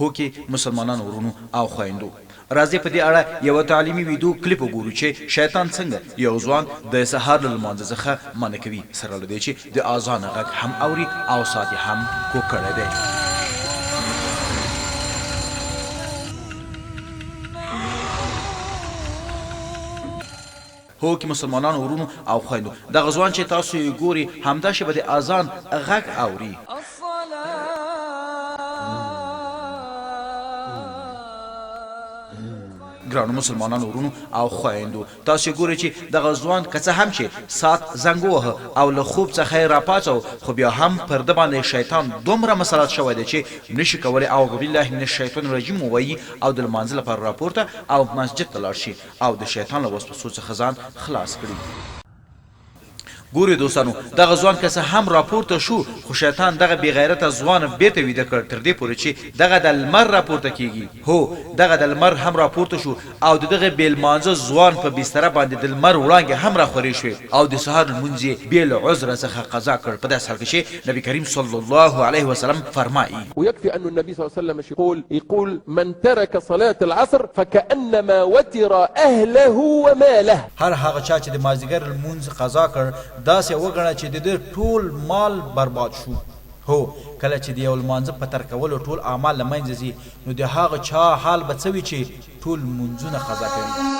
هوکې مسلمانانو ورونو او خویندو! راځئ په دې اړه یوه تعلیمي ویدو کلیپ وګورو چې شیطان څنګه یو ځوان د سهار له لمانځه څخه منع کوي سره له دې چې د اذان غږ هم اوري او ساعت یې هم کوږ کړی دی. هوکې مسلمانانو ورونو او خویندو! دغه ځوان چې تاسو یې ګوري همدا شېبه د اذان غږ اوري. ګرانو مسلمانانو ورونو او خویندو! تاسو یې ګورئ چې دغه ځوان که څه هم چې ساعت زنګ ووهه او له خوب څخه یې راپاڅوه خو بیا هم پر ده باندې شیطان دومره مسلط شوی دی چې نشي کولی اعوذ بالله من الشیطان الرجیم ووایي او د لمانځه لپاره راپورته او مسجد ته لاړ شي او د شیطان له وسوسو څخه ځان خلاص کړي. ګورئ دوستانو! دغه ځوان که څه هم راپورته شو، خو شیطان دغه بې غیرته ځوان بیرته ویده کړ، تر دې پورې چې دغه د لمر راپورته کیږي. هو! دغه د لمر هم راپورته شو او د دغه بې لمانځه ځوان په بستره باندې د لمر وړانګې هم راخورې شوې او د سهار لمونځ یې بې له عذره څخه قضا کړ، په داسې حال کې چې نبي کریم صلی الله علیه وسلم فرمایي. ويكفي أن النبي صلى الله عليه وسلم ايش يقول؟ يقول من ترك صلاة العصر فكأنما وتر أهله وماله. هر هغه چا چې د مازدیګر لمونځ قضا کړ، داسې وګڼه چې د ده ټول مال برباد شو. هو، کله چې د یو لمانځه په ترک کولو ټول اعمال له منځه ځي، نو د هغه چا حال به څه وي چې ټول لمونځونه قضا کوي؟